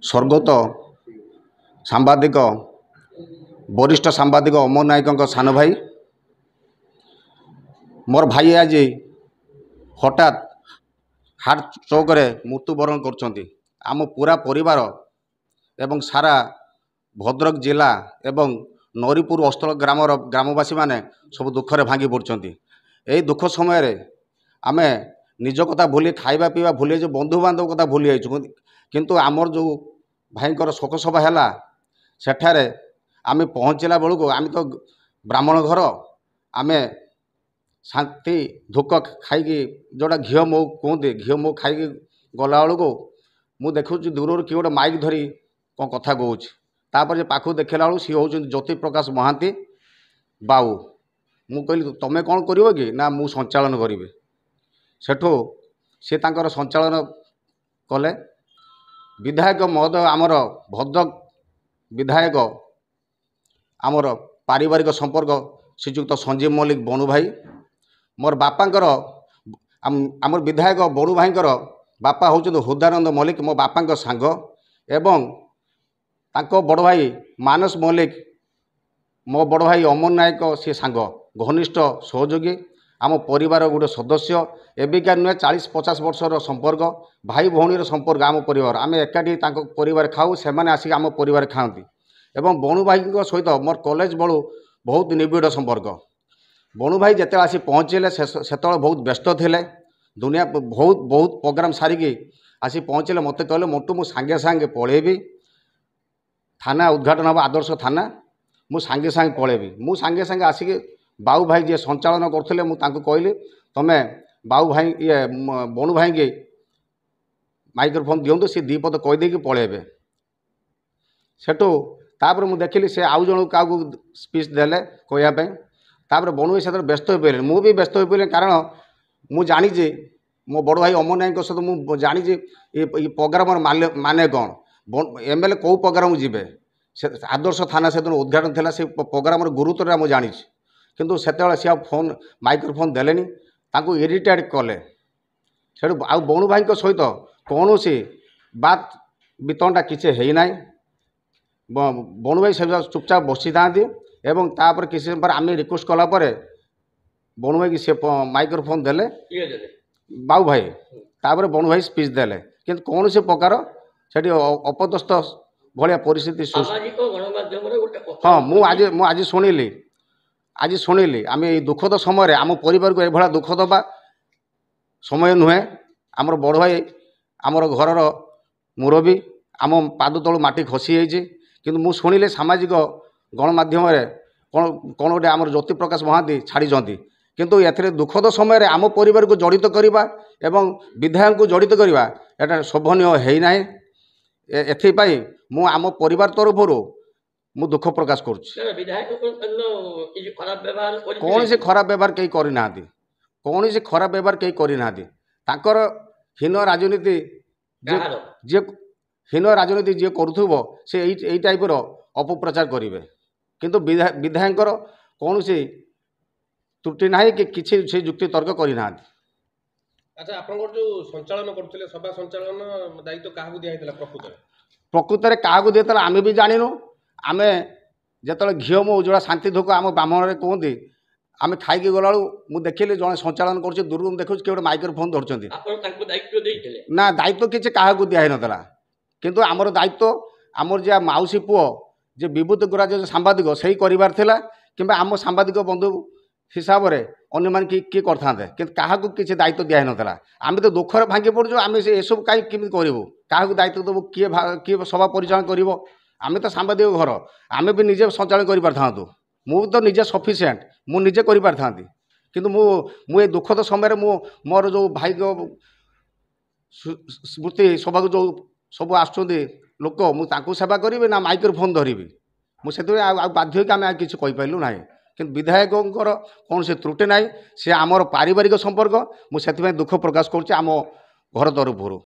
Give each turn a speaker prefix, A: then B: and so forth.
A: ସ୍ୱର୍ଗତ ସାମ୍ବାଦିକ, ବରିଷ୍ଠ ସାମ୍ବାଦିକ ଅମର ନାୟକଙ୍କ ସାନ ଭାଇ। ମୋର ଭାଇ ଆଜି ହଠାତ୍ ହାର୍ଟ ଷ୍ଟ୍ରୋକରେ ମୃତ୍ୟୁବରଣ କରୁଛନ୍ତି। ଆମ ପୁରା ପରିବାର ଏବଂ ସାରା ଭଦ୍ରକ ଜିଲ୍ଲା ଏବଂ ନରିପୁର ଅସ୍ତଳ ଗ୍ରାମର ଗ୍ରାମବାସୀମାନେ ସବୁ ଦୁଃଖରେ ଭାଙ୍ଗି ପଡ଼ୁଛନ୍ତି। ଏହି ଦୁଃଖ ସମୟରେ ଆମେ ନିଜ କଥା ଭୁଲି, ଖାଇବା ପିଇବା ଭୁଲି ଯାଇଛୁ, ବନ୍ଧୁବାନ୍ଧବ କଥା ଭୁଲି ଯାଇଛୁ। କିନ୍ତୁ ଆମର ଯେଉଁ ଭାଇଙ୍କର ଶୋକସଭା ହେଲା, ସେଠାରେ ଆମେ ପହଞ୍ଚିଲା ବେଳକୁ, ଆମେ ତ ବ୍ରାହ୍ମଣ ଘର, ଆମେ ଶାନ୍ତି ଧୂକ ଖାଇକି, ଯେଉଁଟା ଘିଅ ମହୁ କୁହନ୍ତି, ଘିଅ ମହୁ ଖାଇକି ଗଲାବେଳକୁ ମୁଁ ଦେଖୁଛି ଦୂରରୁ କିଏ ଗୋଟେ ମାଇକ୍ ଧରି କ'ଣ କଥା କହୁଛି। ତାପରେ ଯେ ପାଖକୁ ଦେଖିଲା ବେଳକୁ ସିଏ ହେଉଛନ୍ତି ଜ୍ୟୋତିପ୍ରକାଶ ମହାନ୍ତି ବାବୁ। ମୁଁ କହିଲି, ତୁମେ କ'ଣ କରିବ କି? ନା, ମୁଁ ସଞ୍ଚାଳନ କରିବି। ସେଠୁ ସେ ତାଙ୍କର ସଞ୍ଚାଳନ କଲେ। ବିଧାୟକ ମହୋଦୟ, ଆମର ଭଦ୍ରକ ବିଧାୟକ, ଆମର ପାରିବାରିକ ସମ୍ପର୍କ ଶ୍ରୀଯୁକ୍ତ ସଞ୍ଜୀବ ମଲ୍ଲିକ ବଣୁ ଭାଇ। ମୋର ବାପାଙ୍କର, ଆମର ବିଧାୟକ ବଣୁ ଭାଇଙ୍କର ବାପା ହେଉଛନ୍ତି ହୃଦାନନ୍ଦ ମଲ୍ଲିକ, ମୋ ବାପାଙ୍କ ସାଙ୍ଗ, ଏବଂ ତାଙ୍କ ବଡ଼ ଭାଇ ମାନସ ମଲ୍ଲିକ, ମୋ ବଡ଼ ଭାଇ ଅମର ନାୟକ ସିଏ ସାଙ୍ଗ, ଘନିଷ୍ଠ ସହଯୋଗୀ, ଆମ ପରିବାର ଗୋଟେ ସଦସ୍ୟ। ଏବେକା ନୁହେଁ, 40-50 ବର୍ଷର ସମ୍ପର୍କ, ଭାଇ ଭଉଣୀର ସମ୍ପର୍କ ଆମ ପରିବାର। ଆମେ ଏକାଠି ତାଙ୍କ ପରିବାର ଖାଉ, ସେମାନେ ଆସିକି ଆମ ପରିବାର ଖାଆନ୍ତି। ଏବଂ ବଣୁ ଭାଇଙ୍କ ସହିତ ମୋର କଲେଜ ବେଳୁ ବହୁତ ନିବିଡ଼ ସମ୍ପର୍କ। ବଣୁ ଭାଇ ଯେତେବେଳେ ଆସି ପହଞ୍ଚିଲେ, ସେତେବେଳେ ବହୁତ ବ୍ୟସ୍ତ ଥିଲେ, ଦୁନିଆ ବହୁତ ବହୁତ ପ୍ରୋଗ୍ରାମ୍ ସାରିକି ଆସି ପହଞ୍ଚିଲେ। ମୋତେ କହିଲେ, ମୋଟୁ, ମୁଁ ସାଙ୍ଗେ ସାଙ୍ଗେ ପଳେଇବି, ଥାନା ଉଦ୍ଘାଟନ ହେବ, ଆଦର୍ଶ ଥାନା, ମୁଁ ସାଙ୍ଗେ ସାଙ୍ଗେ ପଳେଇବି। ମୁଁ ସାଙ୍ଗେ ସାଙ୍ଗେ ଆସିକି ବାବୁ ଭାଇ ଯିଏ ସଞ୍ଚାଳନ କରୁଥିଲେ, ମୁଁ ତାଙ୍କୁ କହିଲି, ତୁମେ ବାବୁ ଭାଇ, ଇଏ ବଣୁ ଭାଇକି ମାଇକ୍ରୋଫୋନ୍ ଦିଅନ୍ତୁ, ସେ ଦୁଇ ପଦ କହିଦେଇକି ପଳେଇବେ। ସେଠୁ ତାପରେ ମୁଁ ଦେଖିଲି ସେ ଆଉ ଜଣକୁ କାହାକୁ ସ୍ପିଚ୍ ଦେଲେ କହିବା ପାଇଁ। ତାପରେ ବଣୁ ଭାଇ ସେତେବେଳେ ବ୍ୟସ୍ତ ହୋଇପଡ଼ିଲେ, ମୁଁ ବି ବ୍ୟସ୍ତ ହୋଇପଡ଼ିଲି, କାରଣ ମୁଁ ଜାଣିଛି ମୋ ବଡ଼ ଭାଇ ଅମର ନାୟକଙ୍କ ସହିତ ମୁଁ ଜାଣିଛି ଏ ପ୍ରୋଗ୍ରାମର ମାନେ କ'ଣ, ଏମ୍ ଏଲ୍ ଏ କେଉଁ ପ୍ରୋଗ୍ରାମକୁ ଯିବେ। ସେ ଆଦର୍ଶ ଥାନା ସେଦିନ ଉଦ୍ଘାଟନ ଥିଲା, ସେ ପ୍ରୋଗ୍ରାମର ଗୁରୁତ୍ୱଟା ମୁଁ ଜାଣିଛି। କିନ୍ତୁ ସେତେବେଳେ ସେ ଆଉ ଫୋନ୍ ମାଇକ୍ରୋଫୋନ୍ ଦେଲେନି, ତାଙ୍କୁ ଇରିଟେଟ୍ କଲେ। ସେଠୁ ଆଉ ବଣୁ ଭାଇଙ୍କ ସହିତ କୌଣସି ବାତ୍ ବିତଣ୍ଡା କିଛି ହେଇନାହିଁ। ବଣୁ ଭାଇ ସେ ଚୁପଚାପ ବସିଥାନ୍ତି ଏବଂ ତାପରେ କିଛି ସମୟ ପରେ ଆମେ ରିକ୍ୱେଷ୍ଟ କଲା ପରେ ବଣୁ ଭାଇକି ସେ ମାଇକ୍ରୋଫୋନ୍ ଦେଲେ ବାବୁ ଭାଇ। ତାପରେ ବଣୁ ଭାଇ ସ୍ପିଚ୍ ଦେଲେ, କିନ୍ତୁ କୌଣସି ପ୍ରକାର ସେଠି ଅପଦସ୍ଥ ଭଳିଆ ପରିସ୍ଥିତି। ହଁ, ମୁଁ ଆଜି ଶୁଣିଲି, ଆଜି ଶୁଣିଲି। ଆମେ ଏଇ ଦୁଃଖଦ ସମୟରେ ଆମ ପରିବାରକୁ ଏଭଳିଆ ଦୁଃଖ ଦେବା ସମୟ ନୁହେଁ। ଆମର ବଡ଼ ଭାଇ, ଆମର ଘରର ମୁରବୀ, ଆମ ପାଦ ତଳୁ ମାଟି ଖସିଯାଇଛି। କିନ୍ତୁ ମୁଁ ଶୁଣିଲି ସାମାଜିକ ଗଣମାଧ୍ୟମରେ କ'ଣ କ'ଣ ଗୋଟେ ଆମର ଜ୍ୟୋତିପ୍ରକାଶ ମହାନ୍ତି ଛାଡ଼ିଛନ୍ତି। କିନ୍ତୁ ଏଥିରେ ଦୁଃଖଦ ସମୟରେ ଆମ ପରିବାରକୁ ଜଡ଼ିତ କରିବା ଏବଂ ବିଧାୟକଙ୍କୁ ଜଡ଼ିତ କରିବା, ଏଟା ଶୋଭନୀୟ ହେଇନାହିଁ। ଏଥିପାଇଁ ମୁଁ ଆମ ପରିବାର ତରଫରୁ ମୁଁ ଦୁଃଖ ପ୍ରକାଶ କରୁଛି। କୌଣସି ଖରାପ ବ୍ୟବହାର କେହି କରିନାହାନ୍ତି, କୌଣସି ଖରାପ ବ୍ୟବହାର କେହି କରିନାହାନ୍ତି। ତାଙ୍କର ହୀନ ରାଜନୀତି, ଯିଏ ହୀନ ରାଜନୀତି ଯିଏ କରୁଥିବ, ସେ ଏଇ ଟାଇପ୍ର ଅପପ୍ରଚାର କରିବେ। କିନ୍ତୁ ବିଧାୟକଙ୍କର କୌଣସି ତ୍ରୁଟି ନାହିଁ କି କିଛି ସେ ଯୁକ୍ତି ତର୍କ କରିନାହାନ୍ତି।
B: ଆଚ୍ଛା, ଆପଣଙ୍କର ଯେଉଁ ସଞ୍ଚାଳନ କରୁଥିଲେ, ସଭା ସଞ୍ଚାଳନ ଦାୟିତ୍ୱ କାହାକୁ ଦିଆହେଇଥିଲା ପ୍ରକୃତରେ?
A: ପ୍ରକୃତରେ କାହାକୁ ଦିଆହେଇଥିଲା ଆମେ ବି ଜାଣିନୁ। ଆମେ ଯେତେବେଳେ ଘିଅ ମହୁ, ଯେଉଁଟା ଶାନ୍ତି ଧୂକ ଆମ ବ୍ରାହ୍ମଣରେ କୁହନ୍ତି, ଆମେ ଖାଇକି ଗଲାବେଳକୁ ମୁଁ ଦେଖିଲି ଜଣେ ସଞ୍ଚାଳନ କରୁଛି। ଦୂରରୁ ମୁଁ ଦେଖୁଛି କିଏ ଗୋଟେ ମାଇକ୍ରୋଫୋନ୍ ଧରୁଛନ୍ତି। ନା, ଦାୟିତ୍ୱ କିଛି କାହାକୁ ଦିଆହେଇନଥିଲା। କିନ୍ତୁ ଆମର ଦାୟିତ୍ୱ ଆମର ଯିଏ ମାଉସୀ ପୁଅ ଯେ ବିଭୂତି ଗୁରାଜ ସାମ୍ବାଦିକ, ସେଇ କରିବାର ଥିଲା, କିମ୍ବା ଆମ ସାମ୍ବାଦିକ ବନ୍ଧୁ ହିସାବରେ ଅନ୍ୟମାନେ କିଏ କିଏ କରିଥାନ୍ତେ। କିନ୍ତୁ କାହାକୁ କିଛି ଦାୟିତ୍ୱ ଦିଆହେଇନଥିଲା। ଆମେ ତ ଦୁଃଖରେ ଭାଙ୍ଗି ପଡ଼ୁଛୁ। ଆମେ ସେ ଏସବୁ କାହିଁ କେମିତି କରିବୁ? କାହାକୁ ଦାୟିତ୍ୱ ଦେବୁ? କିଏ କିଏ ସଭା ପରିଚାଳନା କରିବ? ଆମେ ତ ସାମ୍ବାଦିକ ଘର, ଆମେ ବି ନିଜେ ସଞ୍ଚାଳନ କରିପାରିଥାନ୍ତୁ। ମୁଁ ତ ନିଜେ ସଫିସିଏଣ୍ଟ, ମୁଁ ନିଜେ କରିପାରିଥାନ୍ତି। କିନ୍ତୁ ମୁଁ ଏ ଦୁଃଖଦ ସମୟରେ ମୁଁ ମୋର ଯେଉଁ ଭାଇଙ୍କ ସ୍ମୃତି ସଭାକୁ ଯେଉଁ ସବୁ ଆସୁଛନ୍ତି ଲୋକ, ମୁଁ ତାଙ୍କୁ ସେବା କରିବି ନା ମାଇକ୍ରୋଫୋନ୍ ଧରିବି? ମୁଁ ସେଥିପାଇଁ ଆଉ ବାଧ୍ୟ ହେଇକି ଆମେ ଆଉ କିଛି କହିପାରିଲୁ ନାହିଁ। କିନ୍ତୁ ବିଧାୟକଙ୍କର କୌଣସି ତ୍ରୁଟି ନାହିଁ, ସେ ଆମର ପାରିବାରିକ ସମ୍ପର୍କ। ମୁଁ ସେଥିପାଇଁ ଦୁଃଖ ପ୍ରକାଶ କରୁଛି ଆମ ଘର ତରଫରୁ।